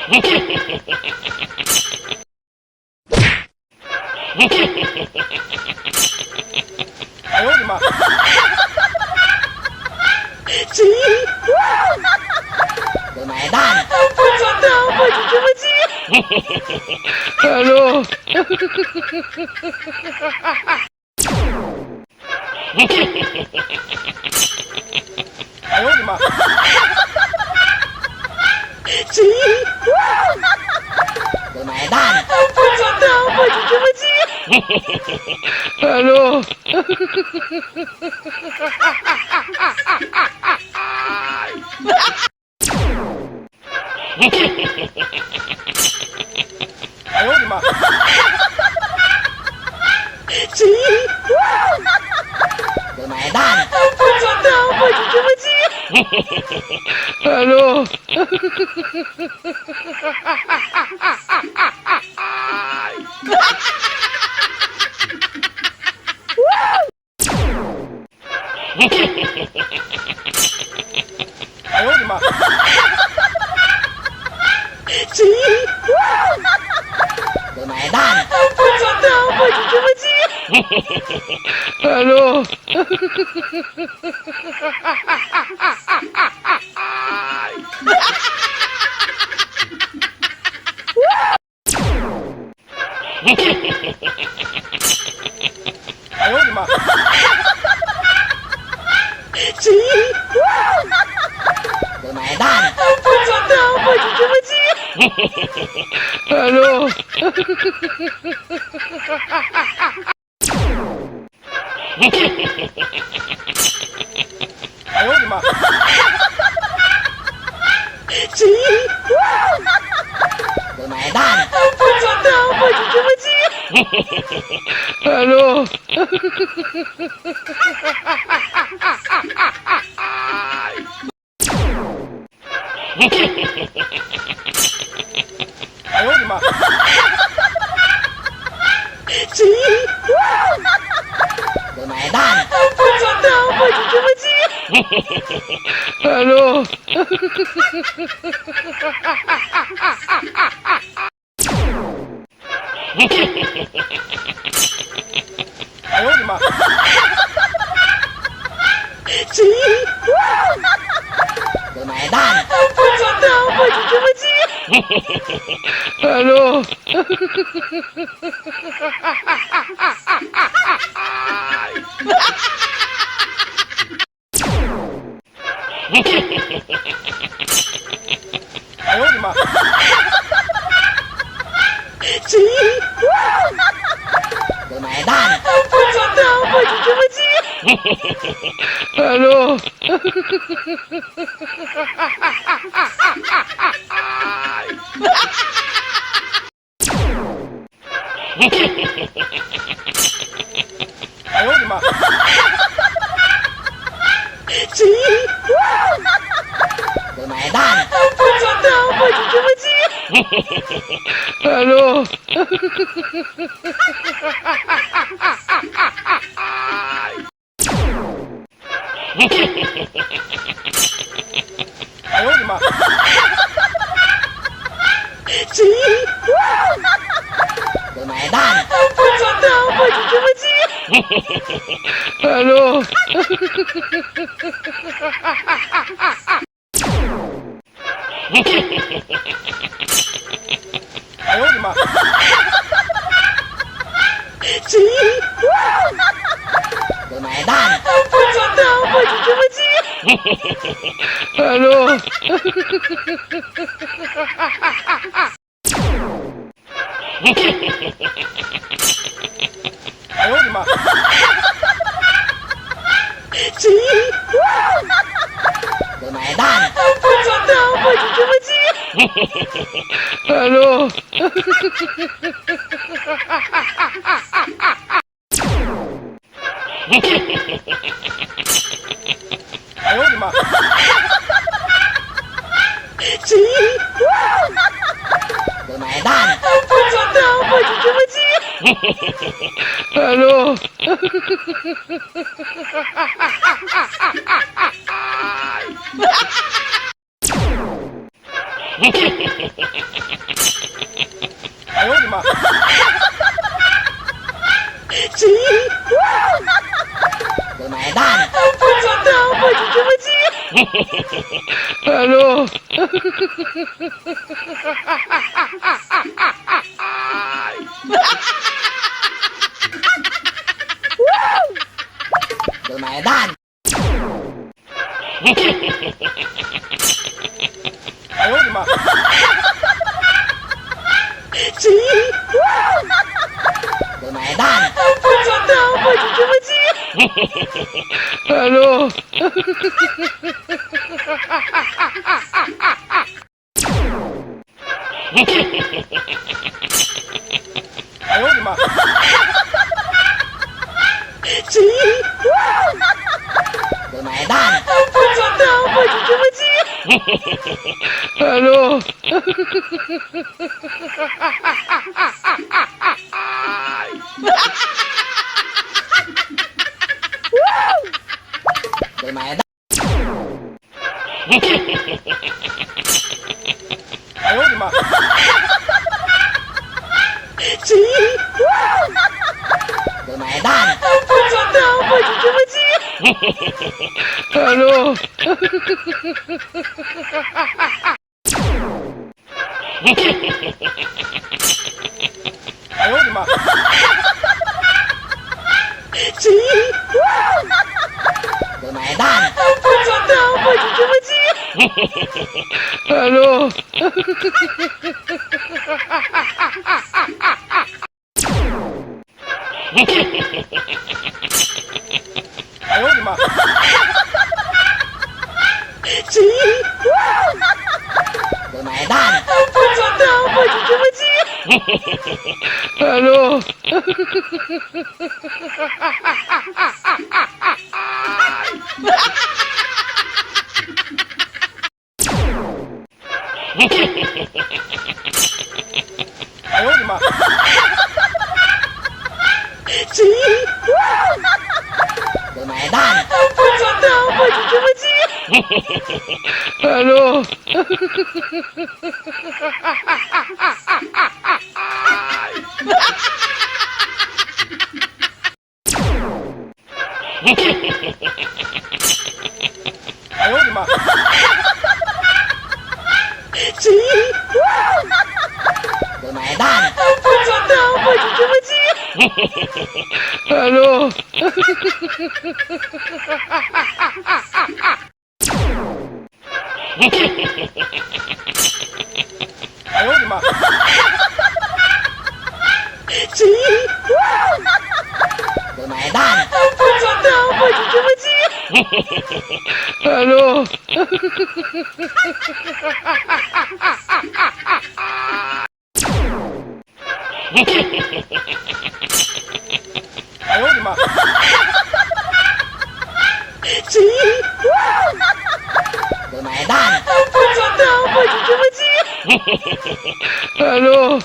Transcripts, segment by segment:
哎呦我的妈！买单。不知道我就这么急。 Hello。哎呦我的妈！谁？买单。不知道我就这么急。 Hello。哎呦我的妈！谁？买单。不知道我就这么急。 Hello。哎呦我的妈！谁？买单。不知道我就这么急。 Hello。哎呦我的妈！谁？买单。不知道我就这么急。 Hello。哎呦我的妈！谁？买单。不知道我就这么急。 Hello。哎呦我的妈！谁？买单。不知道我就这么急。 Hello。哎呦我的妈！谁？买单。不知道我就这么急。 Hello。哎呦我的妈！谁？买单。不知道我就这么急。 Hello。哎呦我的妈！谁？买单。不知道我就这么急。 Hello。哎呦我的妈！谁？买单。不知道我就这么急。 Hello。哎呦我的妈！谁？买单。不知道我就这么急。 Hello。哎呦我的妈！谁？买单。不知道我就这么急。 Hello。哎呦我的妈！谁？买单。不知道我就这么急。 Hello。哎呦我的妈！谁？我买单。不知道，我就这么记。Hello。我买单。哎呦我的妈！谁？我买单。不知道，我就这么记。Hello。哎呦我的妈！谁？我买单。不知道，我就这么记。Hello。我买单。哎呦我的妈！谁？我买单。不知道，我就这么记。Hello。哎呦我的妈！谁？我买单。不知道，我就这么记。Hello。哎呦我的妈！谁？我买单。不知道，我就这么记。Hello。哎呦我的妈！谁？我买单。不知道，我就这么记。Hello。哎呦我的妈！谁？我买单。不知道，我就这么记。Hello。哎呦我的妈！谁？我买单。不知道，我就这么记。Hello。哎呦我的妈！谁？我买单。不知道，我就这么记。Hello。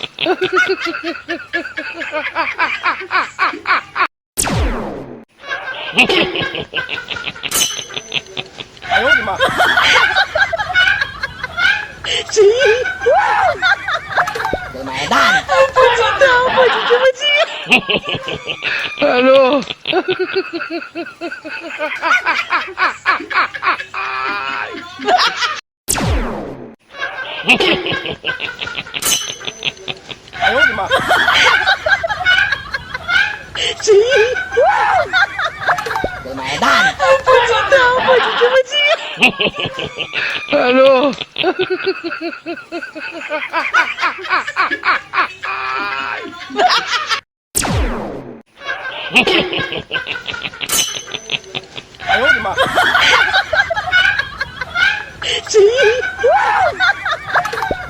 哎呦我的妈！谁？我买单。不知道，我就这么记。Hello。哎呦我的妈！谁？我买单。不知道，我就这么记。Hello。哎呦我的妈！谁？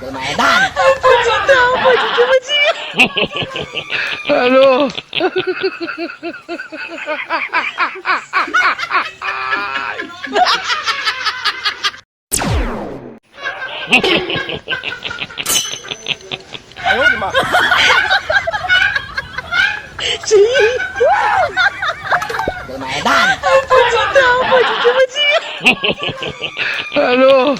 我买单。不知道，我就这么记。Hello。哎呦我的妈！谁？我买单。不知道，我就这么记。Alô?